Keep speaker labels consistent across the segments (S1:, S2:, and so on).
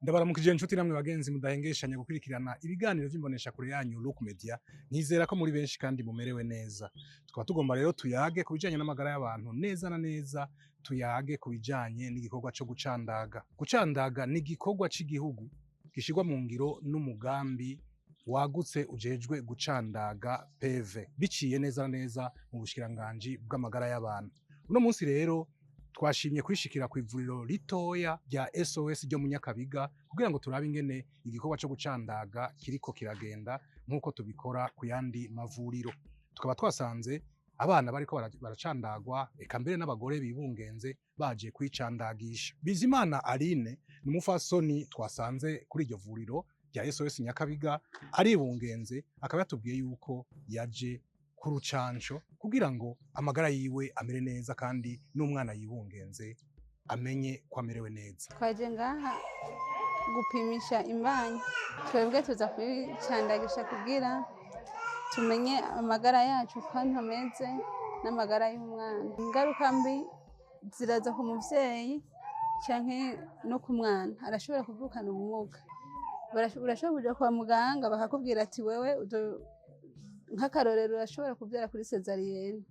S1: Ndabaramukije inshuti namwe bagenzi mudahengeshanya gukurikirana ibiganiro vy'imbonesha kure yanyu Look Media. Nizera ko muri benshi kandi mumerewe neza. Tukaba tugomba rero tuyage ku bijanye n'amagara y'abantu, neza na neza tuyage ku bijanye n'igikorwa co gucandaga. Gucandaga ni igikorwa c'igihugu gishirwa mu ngiro n'umugambi wagutse ujejwe gucandaga PV, biciye neza na neza mu bushikiranganji bw'amagara y'abantu. Uno munsi rero twashimye kwishikira ku ivuriro ritoya rya SOS ryo mu Nyakabiga kugira ngo turabe ingene igikorwa co gucandaga kiriko kiragenda nk'uko tubikora ku yandi mavuriro. Tukaba twasanze abana bariko baracandagwa, eka mbere n'abagore bibungenze baje kwicandagisha. Bizimana Aline ni umufasoni twasanze kuri iryo vuriro rya SOS Nyakabiga aribungenze, akaba yatubwiye yuko yaje ku rucanco kugira ngo amagara yiwe amere neza kandi n'umwana yibungenze amenye ko amerewe neza.
S2: Twaje ngaha gupimisha imbanyi. Twebwe tuza kwicandagisha kugira tumenye amagara yacu uko ameze n'amagara y'umwana. Ingaruka mbi ziraza ku muvyeyi canke no ku mwana, arashobora kuvukana ubumuga. Urashobora kuja kwa muganga bakakubwira ati wewe nk'akarorero urashobora kuvyara kuri césarienne,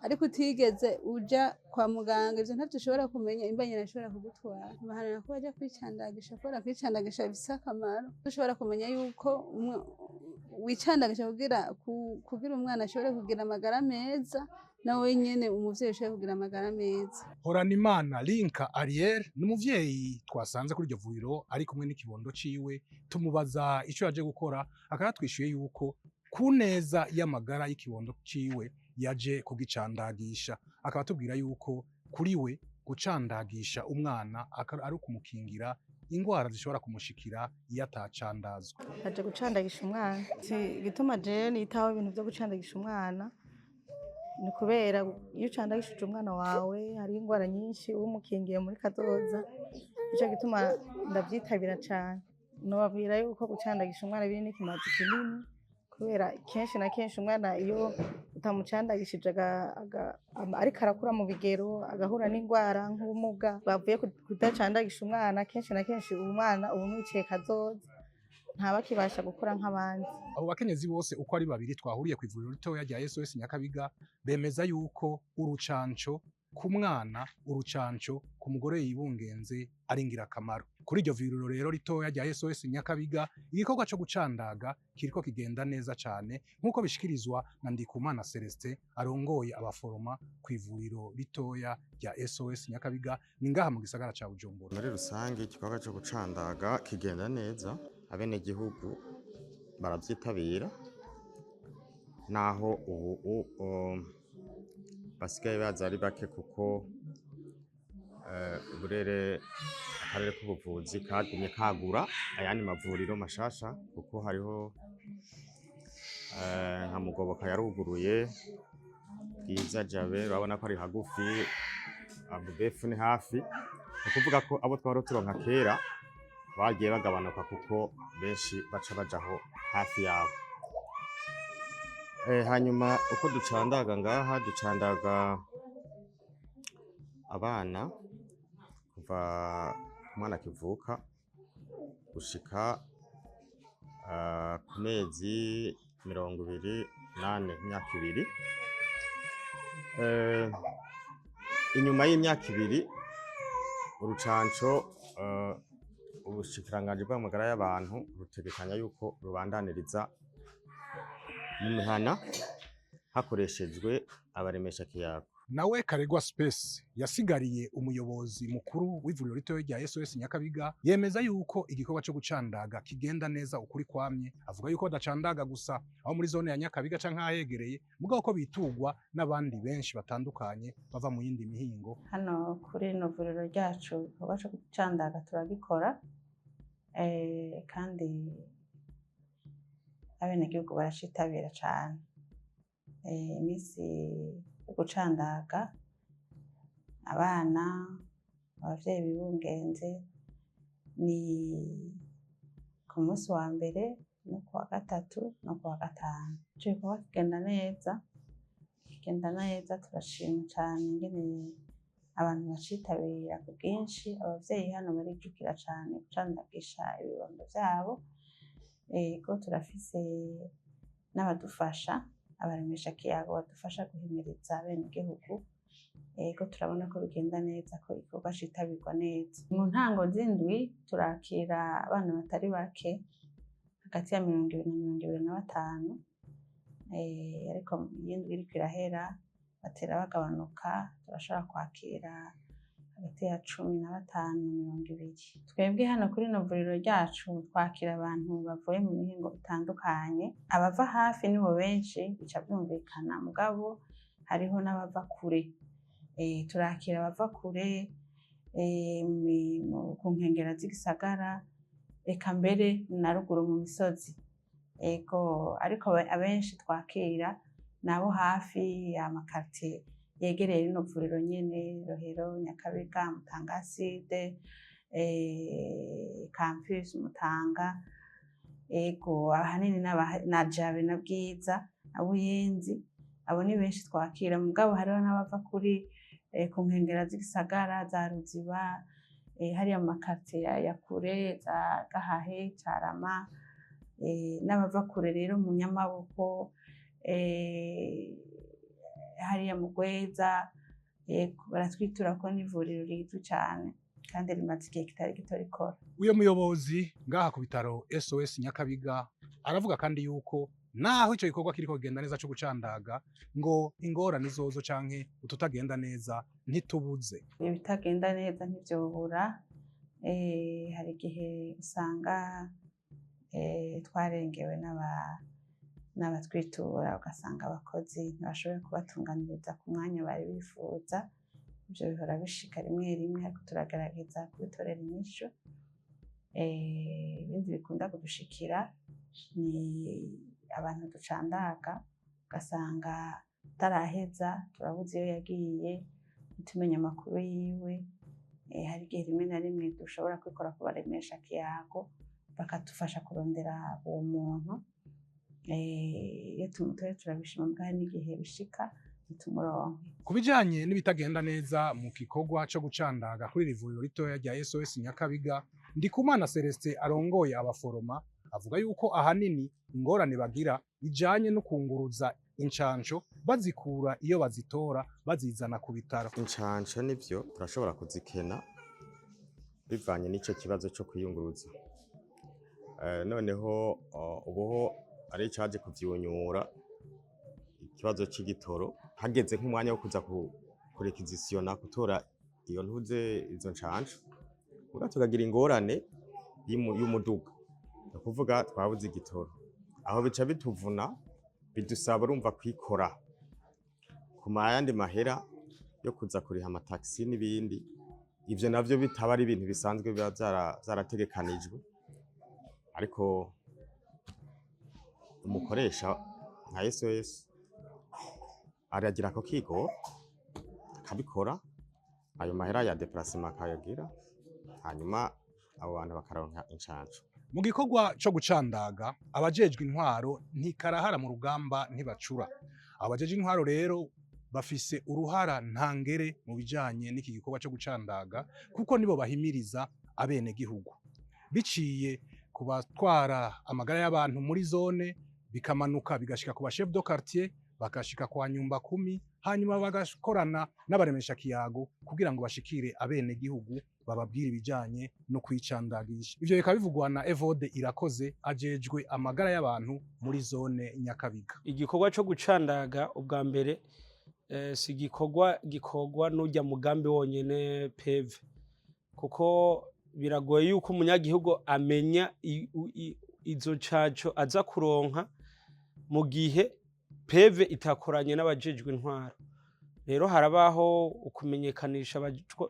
S2: ariko utigeze uja kwa muganga, ivyo ntavyo ushobora kumenya. Imbanyi irashobora kugutwara. Bahanura ko baja kwicandagisha kubera kwicandagisha bifise akamaro. Ushobora kumenya yuko wicandagisha kugira umwana ashobore kugira amagara meza, nawe nyene umuvyeyi ushobore kugira amagara meza.
S1: Horanimana Linka Ariel ni umuvyeyi twasanze kuri iryo vuriro ari kumwe n'ikibondo ciwe. Tumubaza ico yaje gukora, akaba yatwishuye yuko ku neza y'amagara y'ikibondo ciwe yaje kugicandagisha. Akaba atubwira yuko kuri we gucandagisha umwana ari ukumukingira ingwara zishobora kumushikira iyo atacandazwa.
S3: Aje gucandagisha umwana. Si igituma jewe nitaho ibintu vyo gucandagisha umwana, ni kubera iyo ucandagishije umwana wawe hariho ingwara nyinshi uba umukingiye muri kazoza. Nico gituma ndavyitabira cane. Nobabwira yuko gucandagisha umwana biri n'ikimazi kinini, kubera kenshi na kenshi umwana iyo utamucandagishije ariko arakura mu bigero, agahura n'ingwara nk'ubumuga bavuye kudacandagisha umwana. Kenshi na kenshi umwana uba umwiciye kazoza, ntaba akibasha gukura nk'abandi.
S1: Abo bakenyezi bose uko ari babiri twahuriye ku ivuriro ritoya rya SOS Nyakabiga bemeza yuko urucanco ku mwana, urucanco ku mugore yibungenze ari ingirakamaro. Kuri iryo vuriro rero ritoya rya SOS Nyakabiga, igikorwa co gucandaga kiriko kigenda neza cane, nk'uko bishikirizwa na Ndikumana Celestin arongoye abaforoma ku ivuriro ritoya rya SOS Nyakabiga, ni ngaha mu gisagara ca Bujumbura.
S4: Muri rusange igikorwa cyo gucandaga kigenda neza, abenegihugu baravyitabira, naho ubu basigaye baza ari bake, kuko uburere, akarere k'ubuvuzi kagumye kagura ayandi mavuriro mashasha, kuko hariho nka Mugoboka yaruguruye, Bwiza, Jabe, urabona ko ari hagufi, Abubefu ni hafi. Ni ukuvuga ko abo twahora turonka kera bagiye bagabanuka, kuko benshi baca bajaho hafi yabo. Hanyuma uko ducandaga ngaha, ducandaga abana kuva umwana akivuka gushika ku mezi 24, imyaka 2. Inyuma y'imyaka 2 urucanco, ubushikiranganji bw'amagara y'abantu rutegekanya yuko rubandaniriza mu mihana hakoreshejwe abaremesha kiyago.
S1: Nawe Karegwa Space yasigariye umuyobozi mukuru w'ivuriro ritoya rya SOS Nyakabiga yemeza yuko igikorwa cyo gucandaga kigenda neza ukuri kwamye. Avuga yuko badacandaga gusa aho muri zone ya Nyakabiga canke ahegereye, mugabo ko bitugwa n'abandi benshi batandukanye bava mu yindi mihingo.
S5: Hano kuri rino vuriro ryacu igikorwa cyo gucandaga turagikora, kandi abenegihugu baracitabira cane. Iminsi yo gucandaga abana, abavyeyi bibungenze ni ku munsi wa mbere no ku wa gatatu no ku wa gatanu. Ico gikorwa kigenda neza, kigenda neza, turashima cane ingene Abantu bacitabira ku bwinshi. Abavyeyi hano barijukira cane gucandagisha ibibondo vyabo. Ego, turafise n'abadufasha, abaremesha kiyago badufasha guhimiriza abenegihugu. Ego, turabona ko bigenda neza, ko igikorwa citabirwa neza. Mu ntango z'indwi turakira abana batari bake, hagati ya 20 na 25. Ariko iyo indwi iriko irahera batera bagabanuka, turashobora kwakira hagati ya 15 na 20. Twebwe hano kuri rino vuriro ryacu twakira abantu bavuye mu mihingo itandukanye. Abava hafi nibo benshi, bica vyumvikana, mugabo hariho n'abava kure. Turakira abava kure ku nkengera z'igisagara, eka mbere na ruguru mu misozi. Ego, ariko abenshi twakira nabo hafi y'amakartier yegereye rino vuriro nyene: Rohero, Nyakabiga, Mutanga Sud, Campus Mutanga. Ego, ahanini na Jabe na Bwiza na Buyenzi, abo ni benshi twakira. Mugabo hariho n'abava kuri ku nkengera z'igisagara za Ruziba, hariya mu makartier ya kure za Gahahe, Carama, n'abava kure rero mu Nyamaboko, hariya mu Rweza. Yego, baratwitura ko n'ivuriro rizwi cane kandi rimaze igihe kitari gito rikora.
S1: Uyo muyobozi ngaha ku bitaro SOS Nyakabiga aravuga kandi yuko naho ico gikorwa kiriko kigenda neza co gucandaga, ngo ingorane zozo canke ututagenda neza ntitubuze.
S5: Ibitagenda neza ntivyobura. Hari igihe usanga twarengewe n'abatwitura, ugasanga abakozi ntibashoboye kubatunganiriza ku mwanya bari bifuza. Ivyo bihora bishika rimwe rimwe, ariko turagerageza kubitorera inyishu. Ibindi bikunda kudushikira ni abantu ducandaga ugasanga ataraheza, turabuze iyo yagiye, ntitumenye amakuru yiwe. Hari igihe rimwe na rimwe dushobora kwikora ku baremesha kiyago bakadufasha kurondera uwo muntu. Iyo tumutoye turabishima, mugabo hari n'igihe bishika ntitumuronke.
S1: Ku bijanye n'ibitagenda neza mu gikorwa co gucandaga kuri iri vuriro ritoya rya SOS Nyakabiga, Ndikumana Celestin arongoye abaforoma avuga yuko ahanini ingorane bagira ijanye no kunguruza incanco bazikura iyo bazitora bazizana ku bitaro.
S4: Incanco nivyo, turashobora kuzikena bivanye n'ico kibazo co kwiyunguruza. Noneho ubuho ari icaje kuvyunyura, ikibazo c'igitoro. Hageze nk'umwanya wo kuza kurekizisiyona, gutora iyo ntuze, izo ncanco, muga tukagira ingorane y'umuduga, ni ukuvuga twabuze igitoro. Aho bica bituvuna, bidusaba, urumva, kwikora ku mayandi mahera yo kuza kuriha amataxi n'ibindi. Ivyo navyo bitaba ari ibintu bisanzwe biba vyarategekanijwe, ariko umukoresha nka SOS aragira ako kigo akabikora, ayo mahera ya déplacement akayagira, hanyuma abo bantu bakaronka incanco.
S1: Mu gikorwa co gucandaga, abajejwe intwaro ntikarahara mu rugamba, ntibacura. Abajejwe intwaro rero bafise uruhara ntangere mu bijanye n'iki gikorwa co gucandaga, kuko nibo bahimiriza abenegihugu biciye ku batwara amagara y'abantu muri zone, bikamanuka bigashika ku ba chef de quartier, bakashika kwa nyumba kumi, hanyuma bagakorana n'abaremesha kiyago kugira ngo bashikire abenegihugu, bababwire ibijanye no kwicandagisha. Ivyo bikaba bivugwa na Evode Irakoze ajejwe amagara y'abantu muri zone Nyakabiga.
S6: Igikorwa co gucandaga ubwa mbere si igikorwa gikorwa n'urya mugambi wonyene PEV, kuko biragoye yuko umunyagihugu amenya izo ncanco aza kuronka mu gihe PEV itakoranye n'abajejwe intwaro. Rero harabaho ukumenyekanisha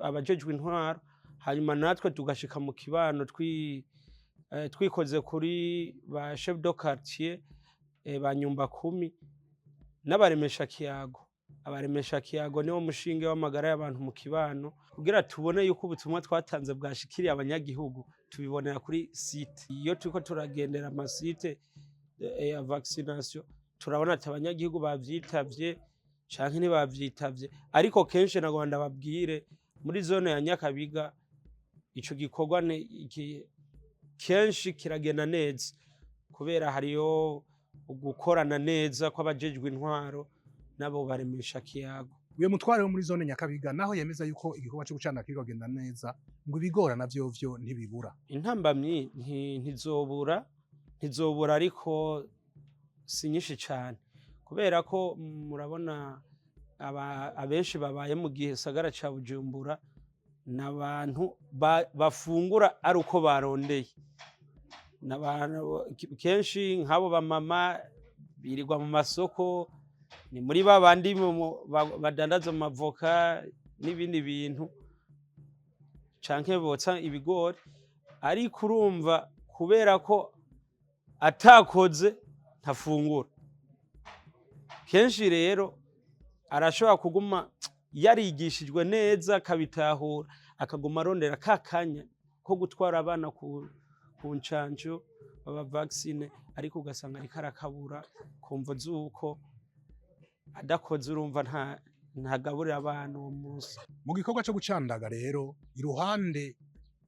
S6: abajejwe intwaro, hanyuma natwe tugashika mu kibano twikoze kuri ba chef de quartier, ba nyumba kumi n'abaremesha kiyago. Abaremesha kiyago niwo mushinge w'amagara y'abantu mu kibano. Kugira tubone yuko ubutumwa twatanze bwashikiriye abanyagihugu, tubibonera kuri site. Iyo turiko turagendera amasite ya vaccination, turabona ati abanyagihugu bavyitavye. Canke ntibavyitavye. Ariko kenshi nagomba ndababwire, muri zone ya Nyakabiga ico gikorwa kenshi kiragenda neza, kubera hariyo ugukorana neza kw'abajejwe intwaro nabo baremesha kiyago.
S1: Uyo mutware wo muri zone Nyakabiga naho yemeza yuko igikorwa cyo gucana kiriko kugenda neza, ngo ibigorana vyovyo ntibibura.
S6: Intambamyi ntizobura, ariko si nyinshi cane, kubera ko murabona abenshi babaye mu gisagara ca Bujumbura n'abantu bafungura ari uko barondeye. N'abantu kenshi nk'abo bamama birirwa mu masoko, ni muri ba bandi badandaza amavoka n'ibindi bintu canke botsa ibigori. Ariko urumva, kubera ko atakoze ntafungura, kenshi rero arashobora kuguma yarigishijwe neza akabitahura, akaguma arondera ka kanya ko gutwara abana ku ncanco baba vaccine, ariko ugasanga ariko arakabura ku mvo z'uko adakoze, urumva ntagaburira abana uwo munsi.
S1: Mu gikorwa cyo gucandaga rero, iruhande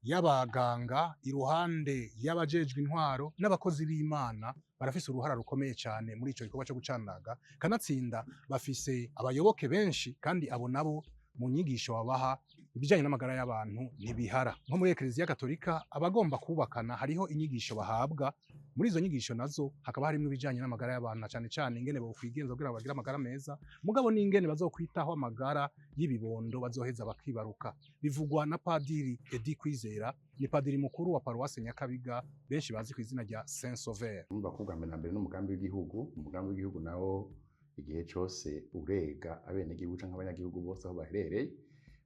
S1: y'abaganga, iruhande y'abajejwe intwaro n'abakozi b'Imana, barafise uruhara rukomeye cyane muri ico gikorwa cyo gucandaga. Kanatsinda bafise abayoboke benshi, kandi abo nabo mu nyigisho babaha ibijyanye n'amagara y'abantu ntibihara. Nko muri Eklezia Katolika, abagomba kubakana hariho inyigisho bahabwa. Muri izo nyigisho nazo hakaba harimo ibijyanye n'amagara y'abantu, na cyane cyane ingene bokwigenza kugira ngo bagire amagara meza, mugabo n'ingene bazokwitaho amagara y'ibibondo bazoheza bakibaruka. Bivugwa na Padiri Edi Kwizera, ni padiri mukuru wa paruwase Nyakabiga, benshi bazi ku izina rya Saint Sauveur.
S7: Urumva ko ubwa mbere na mbere n'umugambi w'igihugu. Umugambi w'igihugu nawo igihe cose urega abenegihugu canke abanyagihugu bose aho baherereye.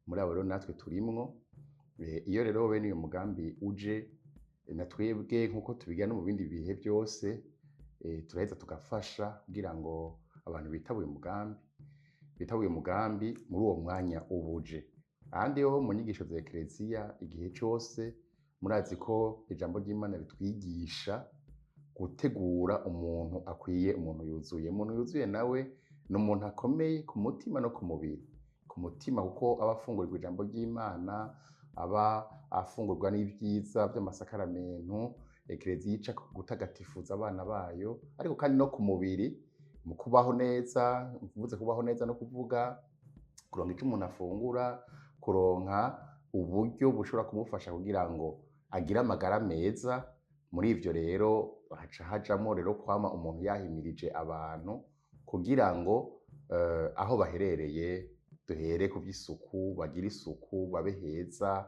S7: Muri abo rero natwe turimwo. Iyo rero bene uyu mugambi uje, na twebwe nk'uko tubigira no mu bindi bihe byose, turaheza tugafasha kugira ngo abantu bitabe uyu mugambi muri uwo mwanya ubuje. Ahandi ho mu nyigisho za Ekereziya, igihe cose murazi ko ijambo ry'Imana ritwigisha gutegura umuntu akwiye, umuntu yuzuye. Umuntu yuzuye nawe ni umuntu akomeye ku mutima no ku mubiri. Ku mutima kuko aba afungurirwa ijambo ry'Imana, aba afungurwa n'ibyiza by'amasakaramentu Ekereziya ica gutagatifuza abana bayo, ariko kandi no ku mubiri mu kubaho neza. Mvuze kubaho neza no kuvuga kuronka icyo umuntu afungura, kuronka uburyo bushobora kumufasha kugira ngo agire amagara meza. Muri ivyo rero haca hajamwo rero kwama umuntu yahimirije abantu kugira ngo aho baherereye, duhere ku by'isuku, bagire isuku, babe heza.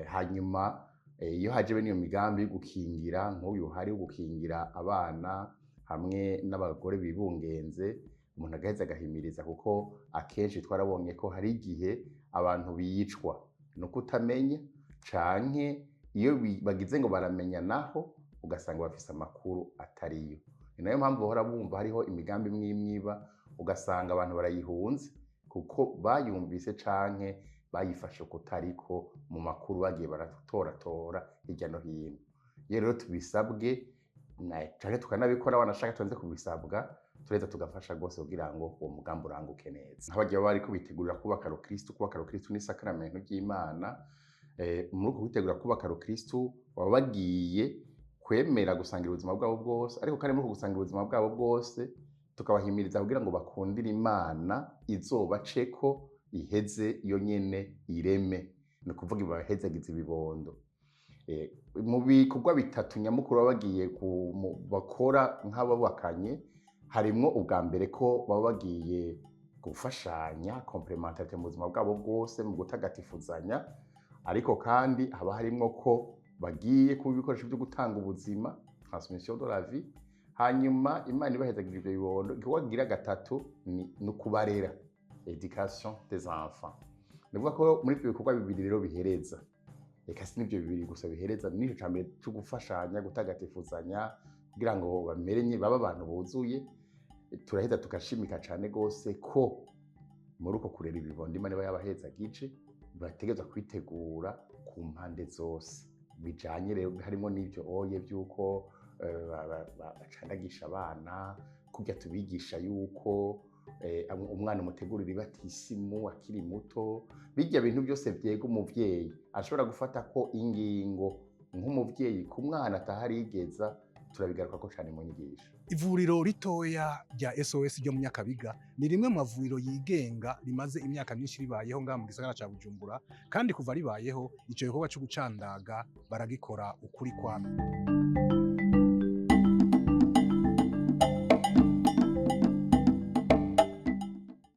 S7: Hanyuma iyo haje bene iyo migambi yo gukingira, nk'uyu hari wo gukingira abana hamwe n'abagore bibungenze, umuntu agaheza agahimiriza, kuko akenshi twarabonye ko hari igihe abantu bicwa no kutamenya, canke iyo bagize ngo baramenya naho ugasanga bafise amakuru atariyo. Ni nayo mpamvu bahora bumva hariho imigambi imwe imwe iba, ugasanga abantu barayihunze kuko bayumvise canke bayifashe kutariko mu makuru bagiye baratoratora hirya no hino. Iyo rero tubisabwe canke tukanabikora, wanashaka tubanze kubisabwa, turaheza tugafasha rwose kugira ngo uwo mugambi uranguke neza. Nk'abagiye bariko bitegurira kubaka rukristu, kubaka rukristu ni isakaramentu ry'Imana. Muri uko kwitegura kubaka rukristu baba bagiye kwemera gusangira ubuzima bwabo bwose, ariko kandi muri uko gusangira ubuzima bwabo bwose tukabahimiriza kugira ngo bakundire Imana izobaceko iheze yo nyene ireme, ni ukuvuga ibahezagiza ibibondo. Mu bikorwa bitatu nyamukuru baba bagiye bakora nk'abubakanye, harimwo ubwa mbere ko baba bagiye gufashanya, complémentarité mu buzima bwabo bwose, mu gutagatifuzanya, ariko kandi haba harimwo ko bagiye kuba ibikoresho byo gutanga ubuzima, transmission de la vie. Hanyuma Imana ibahezagira ivyo bibondo, igikorwa kigira gatatu ni ukubarera, éducation des enfants. Ni ukuvuga ko muri ivyo bikorwa bibiri rero bihereza, eka si n'ivyo bibiri gusa bihereza, n'ico ca mbere co gufashanya, gutagatifuzanya kugira ngo bamenye babe abantu buzuye. Turaheza tugashimika cane gose ko muri uko kurera ibibondo Imana iba yabahezagije, bategerezwa kwitegura ku mpande zose bijanye rero harimo n'ivyo oye vy'uko bacandagisha abana, kurya tubigisha yuko umwana umutegurira ibatisimu akiri muto, bijya bintu byose vyega umuvyeyi ashobora gufata ko ingingo nk'umuvyeyi ku mwana ataharigeza, turabigarukako cane mu nyigisho.
S1: Ivuriro ritoya rya SOS ryo mu Nyakabiga ni rimwe mu mavuriro yigenga rimaze imyaka myinshi ribayeho ngaha mu gisagara ca Bujumbura, kandi kuva ribayeho ico gikorwa co gucandaga baragikora ukuri kwamye.